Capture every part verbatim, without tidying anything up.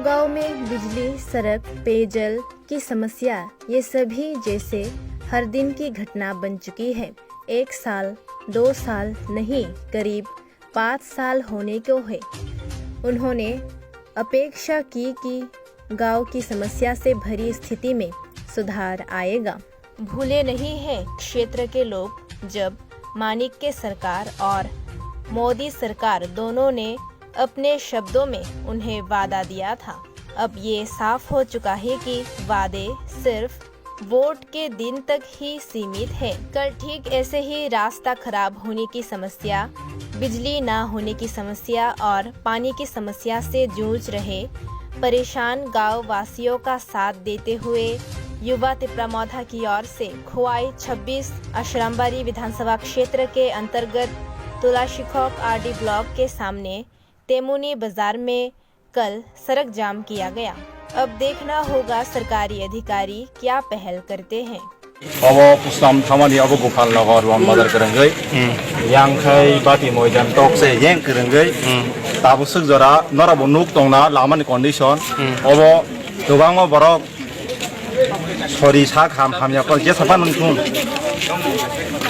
गांव में बिजली, सड़क, पेयजल की समस्या, ये सभी जैसे हर दिन की घटना बन चुकी है। एक साल, दो साल नहीं, करीब पाँच साल होने को है। उन्होंने अपेक्षा की कि गांव की समस्या से भरी स्थिति में सुधार आएगा। भूले नहीं हैं क्षेत्र के लोग, जब माणिक्य सरकार और मोदी सरकार दोनों ने अपने शब्दों में उन्हें वादा दिया था। अब ये साफ हो चुका है कि वादे सिर्फ वोट के दिन तक ही सीमित है। कल ठीक ऐसे ही रास्ता खराब होने की समस्या, बिजली ना होने की समस्या और पानी की समस्या से जूझ रहे परेशान गांव वासियों का साथ देते हुए युवा तिपरा मोर्चा की ओर से खोवाई छब्बीस अशरामबारी विधानसभा क्षेत्र के अंतर्गत तुलाशिखोक आरडी ब्लॉक के सामने तेमुनी बाजार में कल सड़क जाम किया गया। अब देखना होगा सरकारी अधिकारी क्या पहल करते हैं। Obo Kuslam Thamani, obo Gopal Nagar, Wan Bazar kwrwngwi. Hmm. Yang khai Bati Moidan tok se yang kwrwngwi. Hmm. Tabuk swk jora norok bo nuk tongna lama ni condition. Hmm. Obo kwbangma borok sori sak ham hamya kol jesa phano nung thung.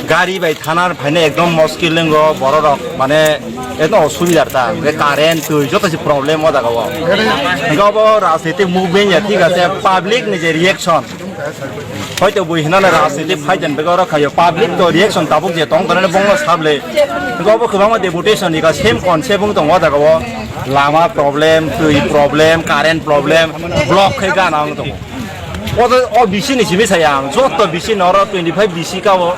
Gari bai thana phaina ekdom moskil nungo borok rok mane ekdom osubidar ta. Hwnkhe current twi joto se problem o jaga o. Hwnkhe obo rajnitik movement ya thik ase, public ni je reaction. Hoito bui hinana rajniti phaijan bega oro khayo. Public to reaction tabuk je tong tonani bongno sable. Gobo kwbangma deputation ni ka same concept wng tongo o jaga o. Lama problem, twi problem, current problem, block khai gana wng tongo. O to, o bisi ni simi saya ang. Joto bisi no oro twenty five bisi ka o.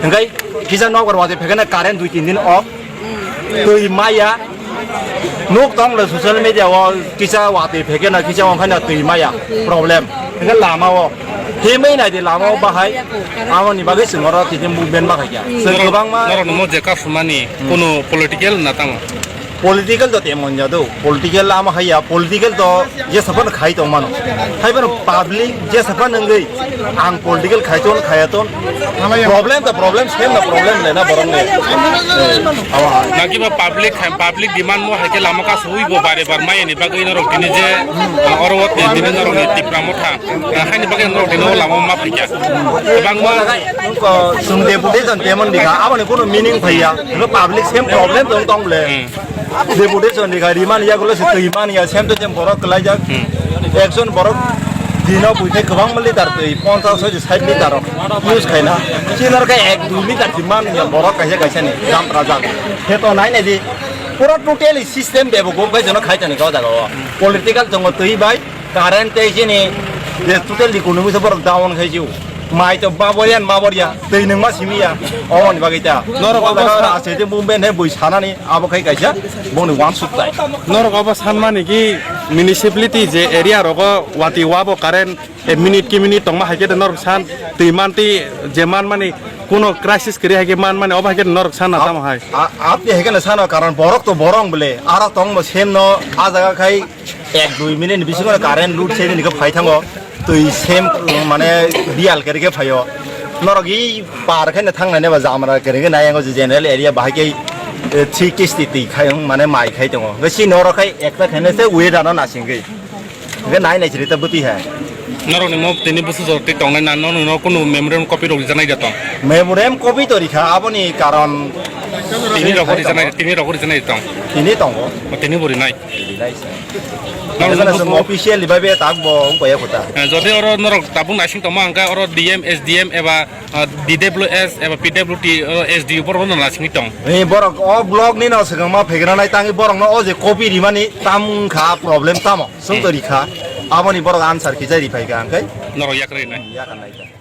Hingkai kisa nokbar wate phekena current dui tin din off. Twi maya. Nuk tong le social media o kisa watwi pheke na kisa ongkha na twi maya problem. Hingke lama o himwi nai di lama o bahai. Amo ni bagwi chwng oro tini movement ma khaikya. Chwng kwbangma norok no mo je kasumani kono political na tamo? Political to temon jado. Political lama haiya. Political to jesa phano khai tong mano. Hai phano public jesa phano wngwi ang political khai ton khaya ton. Problem to problem, same na problem le na borok ni. Naki ba public, public demand mo hai ke lama ka sui bo bare bar maya ni bagwi norok tini je, ah, oro wo tini norok ni Tipra Motha, ah, hai ni bagwi norok tini o lama ma phai kya. Bangma ko sung deputation temon dikha, abo ni kono meaning phaiya. No public same problem tong tong le. Deputation ni gari man ya gulo se twi man ya, sem to sem borok kwlaijak. Hmm. Ekjon borok dino buithai kwbangma litar twi, ponchas hoi sait litar rok use khaina. Chinar khe ek dui litar twi man ya borok kaisa kaisa ni gram rajak. He to nai nai di. Pura totally system bebo go kai jono khai tani ko jaga o. Political jongo twi bai. Current tei chini je total economy se borok down khai jio. Mai to baboria, baboria, twi nung ma simi ya. Omo ni bagwi ta. Norok obo sa- rajniti movement he bui sanani abo khai kaisa boni wansuk tai. Norok obo sanmani ki municipality je area rogo wati wabo current e minute ki minute tongma hai khe de norok san twi manti je manmani kuno crisis kri hai khe manmani obo hai khe de norok san na tamo hai. A-, a-, apni hai khe na sano karon borok to borong bole aro tongmo sem no a jaga khai ek dui minute ni bisingo current load se ni phai thango. Twi sem, mane, biyal kere khe phaio. Norok i par khe thang nai ba jamra kere khe nai ang general area bahai khe, eh, three kisti twi khai, mane, mai khai tongo. Nge si norok khai ekta khaine se weather no nasing khe. Nge nai nai chiri ta buti hai. Norok ni mo tini busu jor twi tongnai na no no kono memorandum copy rok rijanai da tong. Memorandum copy to rikha aboni karon tini rok rijanai, tini rok rijanai tong. Tini tongo. O tini bo rinai. Nang Esa na nang chwng bo officially bai be tak bo wng paya kota. Eh, jodi oro norok tabuk naising tongma hwnkhe oro D M, S D M eba, ah, D W S eba P W D, oro S D O borok no naisingwi tong. Ni borok o block ni no swkang ma phegra nai tangwi borok no o je copy rimani tam wngkha problem tamo. Swng to rikha. Aboni borok answer kisa riphai kha hwnkhe. Norok yakrwi nai. Yakarnai kha.